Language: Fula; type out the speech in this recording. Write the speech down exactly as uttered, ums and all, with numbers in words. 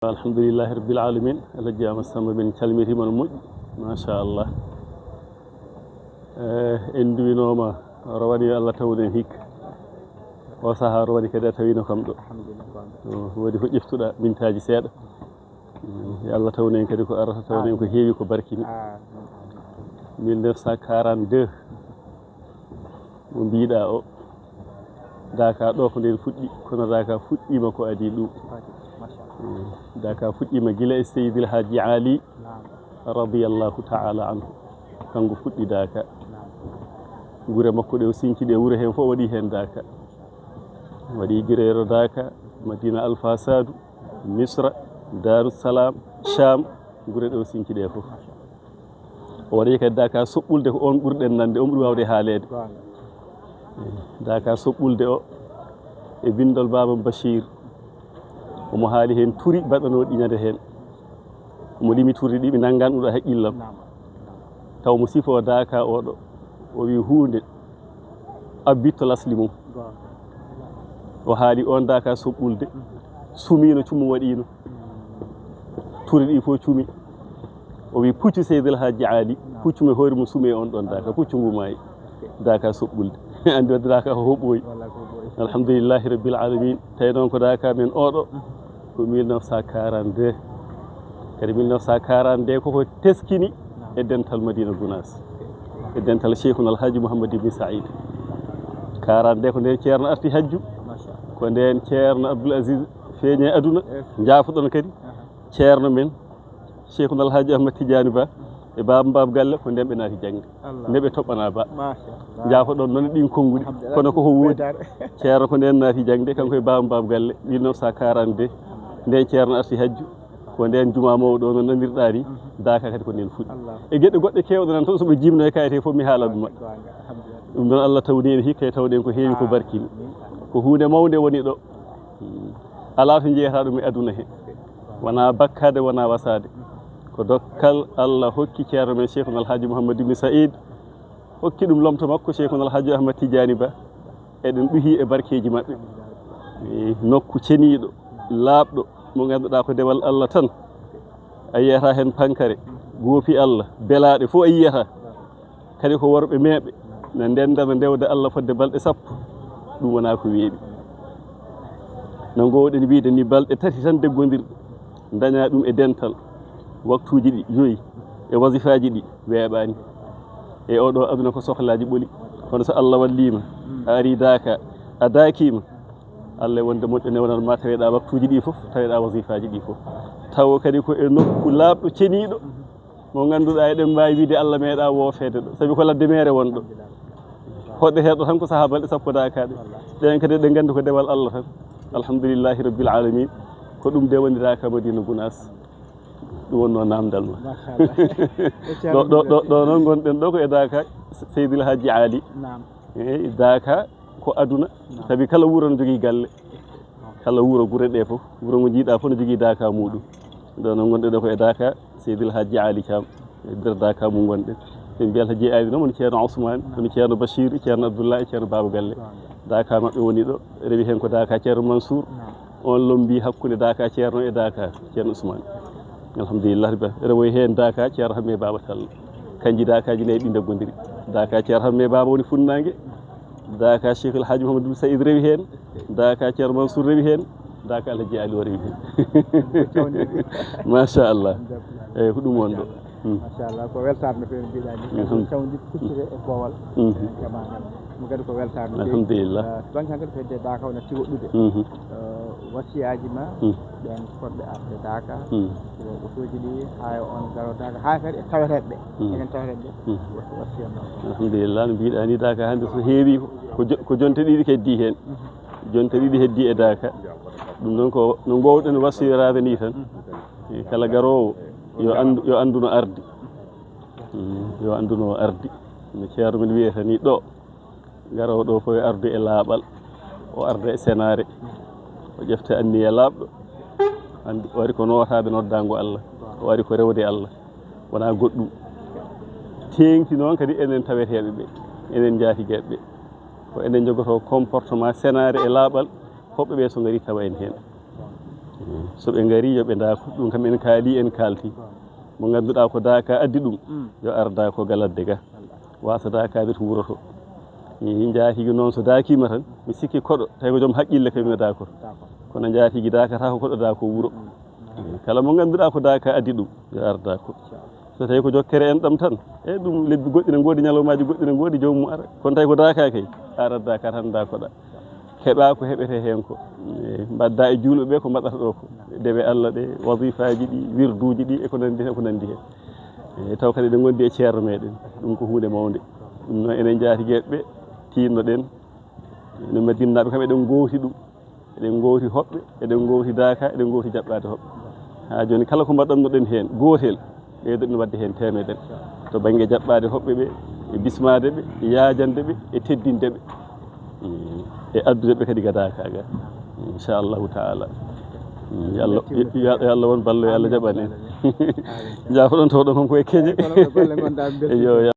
Alhamdulillahi rabbil alamin. Alhaji Amadou Samba, min calmitima no moƴƴi, machallah. Eh, en duwinooma, rowani yo Allah tawnu en hikka. O saha rowani kadi a tawino kam ɗo. Alhamdulillah. Ɗo woodi ko ƴeftuɗa mintaaji seeɗa. Mm, yo Allah tawnu en kadi ko arata, tawnu en ko heewi ko barkini. Mille neuf cent quarante-deux, mo mbiɗa o, Daka ɗo ko nden fuɗɗi, kono Daka fuɗɗima ko adi ɗum. Mm, Daka fuɗɗima gila e Seydil Hadji Ali radiyallahu ta'ala anhu. Kanko fuɗɗi Daka. Gure makko ɗe o sinci ɗe, wuro hen fof waɗi hen Daka. Waɗi Girero Daka, Madina Alfa Sadu, Misra, Darussalam, Sham, gure ɗe o sinci ɗe fof. O waɗi kadi Daka soɓɓulde, ko on ɓurɗen nande, on ɓuri wawde haaleede. Daka soɓɓulde o, e bindol Baba Bachir, omo haali hen turi baɗanoɗi ñande hen. Omo limi turi ɗi, ɓe nangan ɗum ɗo haqqillam. Taw mo sifo Daka oɗo, o wi hunde abbitto lasli mum. O haali on Daka soɓɓulde, sumino, cummu waɗino. Turi ɗi fof cumi. O wi puccu Seydil Hadji Ali, puccu mo hoore mum sumi on ɗon Daka, puccu ngu maayi. Daka soɓɓulde. Andi wadde Daka ko hoɓɓoyi. Alhamdulillahi rabbil alamin. Tawi noon ko Daka men oɗo, ko mille neuf cent quarante-deux. Kadi mille neuf cent quarante-deux koko teskini e dental Madina Gounass, e dental Cheikhuna Alhaji Mouhammad Ibn Saïd. Quarante-deux ko nden Ceerno arti hajju, ko nden Ceerno Abdoul Aziz feeñe aduna. Jaafoɗon kadi Ceerno men Cheikhuna Alhaji Ahmad Tidiane Ba e Baba Mbaba Galle, ko nden ɓe naati jangde. Nde ɓe toɓɓana ba. Jaafoɗon noon ɗin konnguɗi. Kono koko woodi. Ceerno ko nden naati jangde, kanko e Baba Mbaba Galle, mille neuf cent quarante-deux. Nden Ceerno arti hajju, ko nden juma mawɗo no nanirɗa ni. Daka kadi ko nden fuɗɗi. E geɗe goɗɗe kewɗe nan toon, so ɓe jimno e kayite fof mi haalat ɗum. Ɗum ɗon Allah tawni en hikka, e tawni en ko heewi ko barkini. Ko huunde mawnde woni ɗo. Alaa to njeyata ɗum e aduna he. Wona bakkaade, wona wasaade. Ko dokkal Allah hokki Ceerno men Cheikhuna Alhaji Mouhammad Ibn Saïd, hokki ɗum lomto makko Cheikhuna Alhaji Ahmad Tidiane Ba. Eɗen ɗuhi e barkeeji maɓɓe. E nokku ceniiɗo, laaɓɗo, mo ngannduɗaa ko dewal Allah tan. A yiyata heen pankare, goopi Allah, belaaɗe fof a yiyata. Kadi ko worɓe meeɓe, na ndenda, na ndewda Allah fodde balɗe sappo. Ɗum wona ko weeɓi. No ngoowɗen wiide ni, balɗe tati tan deggondirɗe, daña ɗum e dental, waktuuji ɗi joyi, e wasifaaji ɗi weeɓaani. E oɗo aduna ko sohlaaji ɓoli. Kono so Allah walliima, a ari Daka, a dakiima, Allah wonde moƴƴo newnan ma, taweɗa waktuuji ɗi fof, taweɗa wasifaaji ɗi fof. Tawo kadi ko e nokku laaɓɗo, ceniiɗo, mo ngannduɗaa eɗen mbaawi wiide Allah meeɗa woofeede ɗo, sabi ko ladde meere won ɗo. Hoɗde heɗo tan ko sahaa balɗe sappo dakaaɗe. Ɗen kadi eɗen nganndi ko dewal Allah tan. Alhamdulillahi rabbil alamin. Ko ɗum de woni Daka Madina Gounass. Ɗum wonno namdal ma. Machallah. Ɗo, ɗo, ɗo, ɗo noon ngonɗen ɗo ko e Daka Seydil Hadji Ali. Naam. Eyi, Daka ko aduna. Naam. Sabi kala wuro no jogii galle. Kala wuro, gure ɗe fof, wuro ngo jiiɗa fof no jogii Daka muɗum. Ɗo no ngonɗen ɗo ko e Daka Seydil Hadji Ali Thiam, e nder Daka mum ngonɗen. Ɓe mbiya Alhaji Ali noon woni Ceerno Ousmane, woni Ceerno Bachir, Ceerno Abdoulaye, Ceerno Baba Galle. Daka maɓɓe woni ɗo, rewi heen ko Daka Ceerno Mansour. On lombi hakkunde Daka Ceerno e Daka Ceerno Ousmane. Alhamdulillah, rewoy heen Daka Ceerno Hamme Baba Sall. Kanji Dakaji nayi ɗi ndeggodiri. Daka Ceerno Hamme Baba woni funnaange. Daka Cheikh El Hadji Mouhamadou Saïd rewi heen. Daka Ceerno Mansour rewi heen. Daka Alhaji Ali o rewi heen. Machallah. Eyi, ko ɗum won ɗo. Hmm. Machallah, ko weltaare no feewi no mbiɗa ni. Alhamdulillah. Cawdi kuccite e boowal. Hmm. Jamaangal. Ɗum kadi ko weltaare no feewi. Alhamdulillah. Eh, ɗon tan kadi ko hedde Daka wona tiwoɗɗude. Hmm. Eh, wasiyaaji ma, hmm, ɓen fotɓe arde Daka, hmm, ko otoji ɗi, haa e on garo Daka, haa kadi e taweteeɓe ɓe. Hmm. Enen taweteeɓe ɓe. Hmm. Wasi-, wasiyam ma. Alhamdulillah, no mbiɗa ni, Daka hannde so heewi ko, ko jo-, ko jonte ɗiɗi keddi heen. Hmm. Jonte ɗiɗi heddi e Daka. Ɗum noon ko no ngoowɗen wasiyoraade ni tan. Hmm. E kala garoowo yo anndu, yo anndu no ardi. Hmm. Yo anndu no ardi. No Ceerno men wiyata ni ɗo. Garoowo ɗo fof yo ardu e laaɓal, o arda e senaare, o ƴefta anniya laaɓɗo. Anndi o ari ko nootaade noddaango Allah, o ari ko rewde Allah, wonaa goɗɗum. Teeŋti noon kadi enen taweteeɓe ɓe, enen njaatigeeɓe ɓe. Ko enen njogotoo comportement senaare e laaɓal, hoɓɓe ɓe so ngari tawa en heen. So ɓe ngari, yo ɓe ndaaku. Ɗum kam en kaali, en kaalti. Mo ngannduɗaa ko daaka addi ɗum, yo ar daako ga ladde ga. Waasa daaka ɓe to wuroto. Njaatigi noon so daakiima tan, mi sikki koɗo, tawi ko joom haqqille kay mi daako. Kono njaatigi daakata ko koɗo daako wuro. Kala mo ngannduɗaa ko daaka addi ɗum, yo ar daako. So tawi ko jokkere en ɗam tan, e ɗum lebbi goɗɗi ne ngoodi, ñalawmaaji goɗɗi ne ngoodi, joomum ara. Kono tawi ko daaka kay, a ar daaka tan daakoɗa. Heɓa ko heɓete heen ko. E, mbaɗda e juulɓe ɓe ko mbaɗata ɗo ko. Dewe Allah ɗe, wazifaaji ɗi, wirduuji ɗi, e ko nanndi heen, ko nanndi heen. E, taw kadi eɗen ngondi e ceerno meɗen. Ɗum ko huunde mawnde. Ɗum noon enen njaatigeeɓe ɓe, tiinnoɗen. Enen Madinaaɓe kam eɗen ngoowti ɗum. Eɗen ngoowti hoɓɓe, eɗen ngoowti daaka, eɗen ngoowti jaɓɓaade hoɓɓe. Haa jooni kala ko mbaɗannoɗen heen gootel, ɓeydoɗen waɗde heen teemedere. To bannge jaɓɓaade hoɓɓe ɓe, e bismaade ɓe, e yaajande ɓe, e teddinde ɓe. Mm. E addude ɓe kadi ga daaka ga. Inchallahu taala. Mm. Yo Allah, yo, yo Allah won ballo, yo Allah jaɓan en. Jaafoɗon tawɗon kam ko e keñe. Yo, yo.